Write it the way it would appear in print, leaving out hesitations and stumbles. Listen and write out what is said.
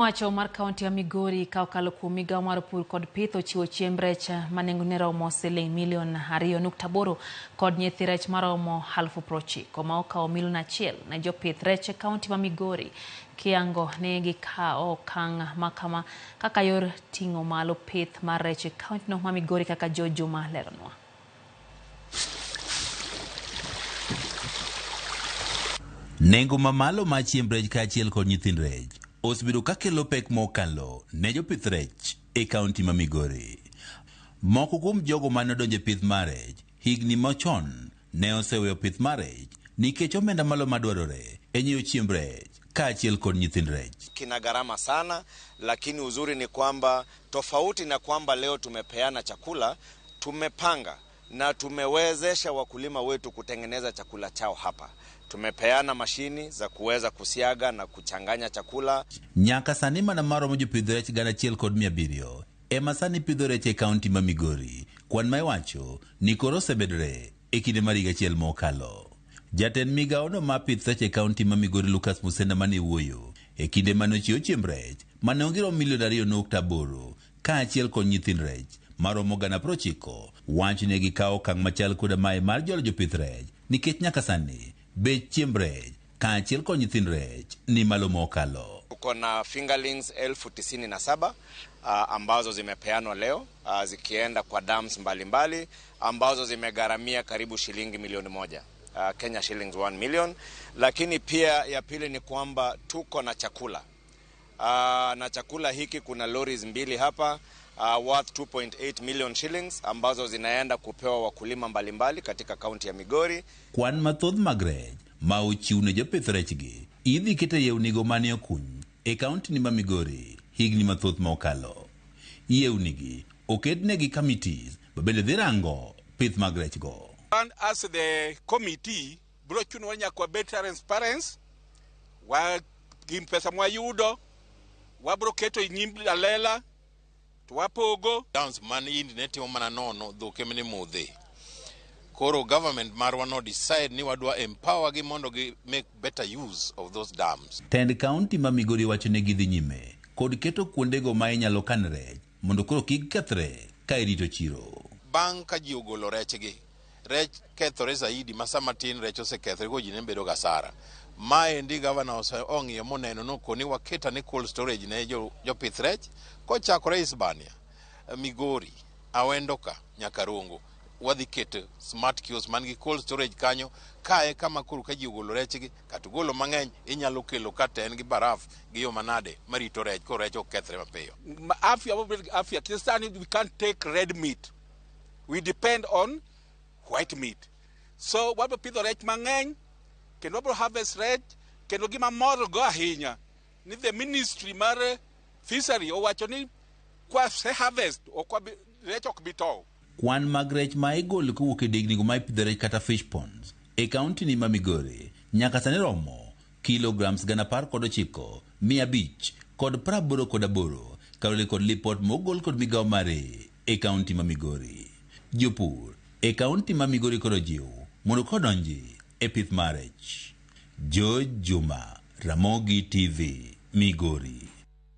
Owacho mar kaunti ya Migori ka okalo kuom migawo mar pur kod pith ochiwo chiemb rech ma nengone romo siling milion 2.8 kod nyithi rech maromo 90,000 ma okawo milion 1 ne jopith rech e kaunti ma Migori kiyango ni gikawo okang' makama kaka yor ting'o malo pith mar rech e kauntino ma Migori kaka George Juma leronwa. Nengo mamalo mar chiemb rech kaachiel kod nyithind rech osebedo ka kelo pek mokalo ne jopith rech e kaunti ma Migori. Moko kuom jogo mane odonjo e pith mar rech higni machon ne oseweyo pith mar rech nikech omenda malo madwarore e nyiewo chiemb rech kaachiel kod nyithind rech. Kina gharama sana, lakini uzuri ni kwamba tofauti na kwamba leo tumepeana chakula, tumepanga na tumewezesha wakulima wetu kutengeneza chakula chao hapa. Tumepeana mashini za kuweza kusiaga na kuchanganya chakula. Nyaka sani mana maromo jopidh rech 1700 ema sani pidho rech e kaunti ma Migori. Kwan ma iwacho ni koro osemedore e kinde mar higa achiel mokalo. Jatend migawono mar pith rech e kaunti ma Migori Lucas Musenda mane wuoyo e kinde mane ochiwo chiemb rech mane onge milion 2.8 kaachiel kod nyithind rech maromo 90,000 wacho ni gikawo okang' machal koda mae mar jolo jopith rech nikech nyaka sani bech chiemb rech kaachiel kod nyithind rech ni malo mokalo. Tuko na fingerlings 97,000 ambazo zimepeanwa leo zikienda kwa dams mbalimbali mbali, ambazo zimegharamia karibu shilingi milioni 1. Kenya shillings 1 million. Lakini pia ya pili ni kwamba tuko na chakula na chakula hiki kuna lorries 2 hapa worth 2.8 million shillings ambazo zinaenda kupewa wakulima mbalimbali katika kaunti ya Migori. Kwan mathoth mag rech ma ochiw ne jopith rechgi idhi ket e yewnigo mane okuny e kaunti ni ma Migori higni mathoth ma okalo. Yewnigi oketnegi committees ma bende dhi rango pith mag rechgo. And as the committee bro chunowa nyaka wabed transparent, wa gi pesa mwayudo wabro keto e nyim alela to wapogo. Dams man indi ne timo mana nono dhok ema ne modhe. Koro government marwa no decide ni wadwa empower gi mondo gi make better use of those dams. Tend kaunti ma Migori wacho ni gidhi nyime kod keto kuondego ma inyalo kan rech mondo koro kik kethre ka irito chiro. Bang' ka ji ogolo rechgi, rech kethore zaidi ma sama tin rech osekethore koro ji ne bedo gasara. Maendi governor ong'iyo moneno nokoni waket ane cold storage ne jopith rech kochakore Hispania, Migori, Awendo ka nyaka Rongo. Wadhi keto smart kiosk man gi cold storage kanyo kae kama koro ka ji ogolo rechgi kata ogolo mang'eny inyalo kelo kata en gi baraf gi yo manade marito rech koro rech ok kethre mapiyo. Afya, afya sani we can't take red meat, we depend on white meat. So wabro pidho rech mang'eny kendo wabro harvest rech kendo gima mor go ahinya ni the ministry mar fishery owacho ni kwa se harvest rech ok bi tow. Kwan mag rech ma igolo kowuok e dignigo ma ipidho rech kata fish ponds e kaunti ni ma Migori nyaka sani romo kilograms 19,588 kaluwore kod lipot mogol kod migawo mare e kaunti ma Migori. Jopur e kaunti ma Migori koro jiw mondo kodonji e pith mar rech. George Juma, Ramogi TV, Migori.